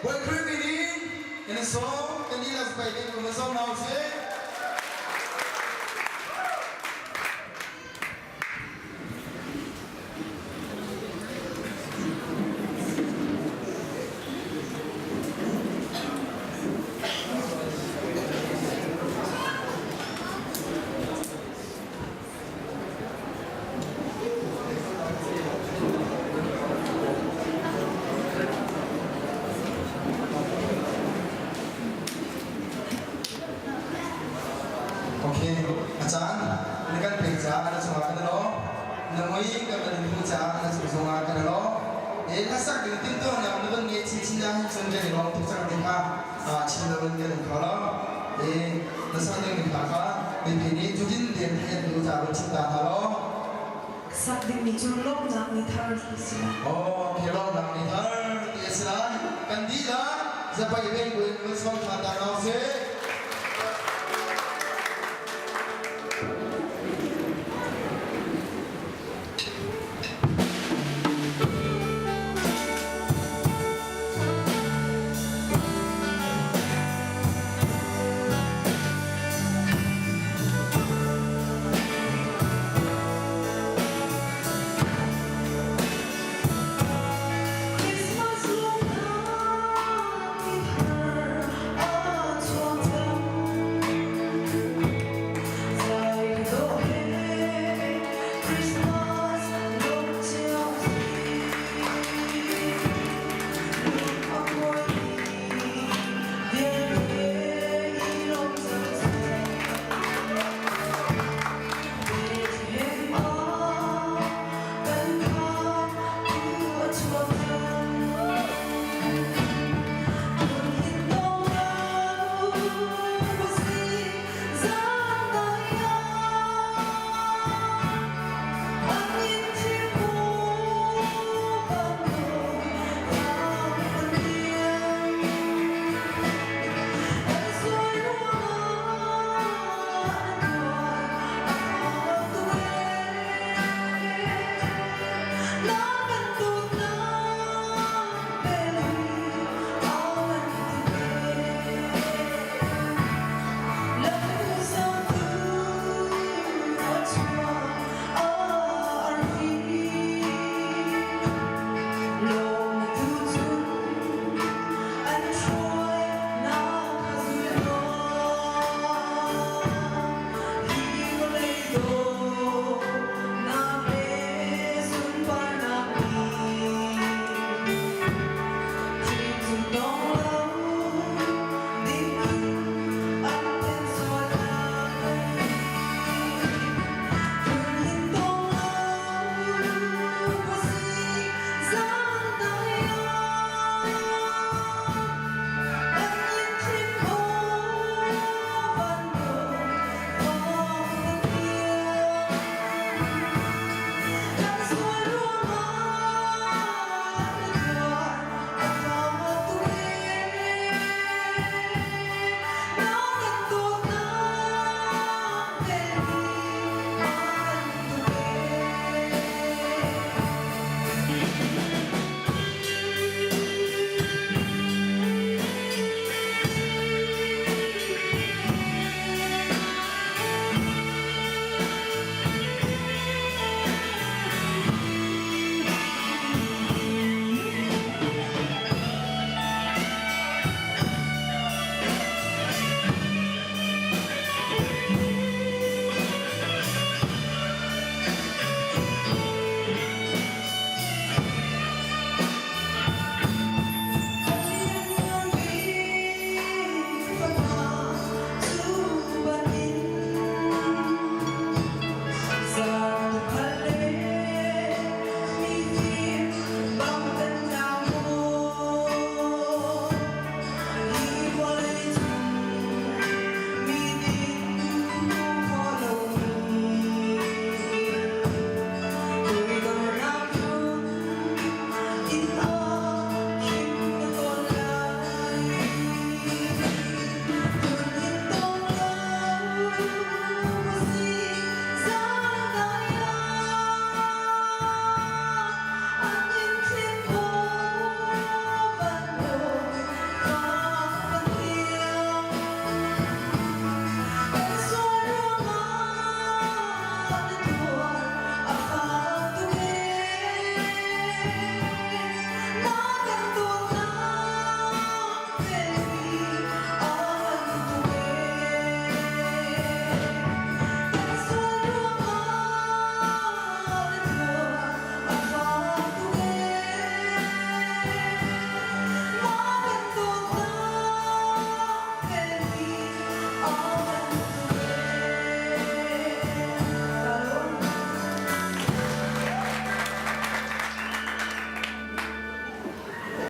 Bawi Khrih min in kan in sawm, kan dihlak zapai beng kum in sawm hna usih. Okay, a caan na kan pek caah na cungah kan i lawm. Na mui kan van in hmuh caah na cung zongah kan i lawm. E hlasak ding timhtuahnak na van ngeih chinchin ahhin cun kan i lawm tuk cang ti kha chim loin kan um kho lo. E na sak ding mi hla kha mipi nih cutin rian theih an duh caah van chim ta hna law. Sak dingmi cu lawmhnak ni thar ti si lai. Oh, okay, lawmhnak ni thar ti a si lai. Kan dihlak zapai beng buin van sawm ṭhan ta hna usih.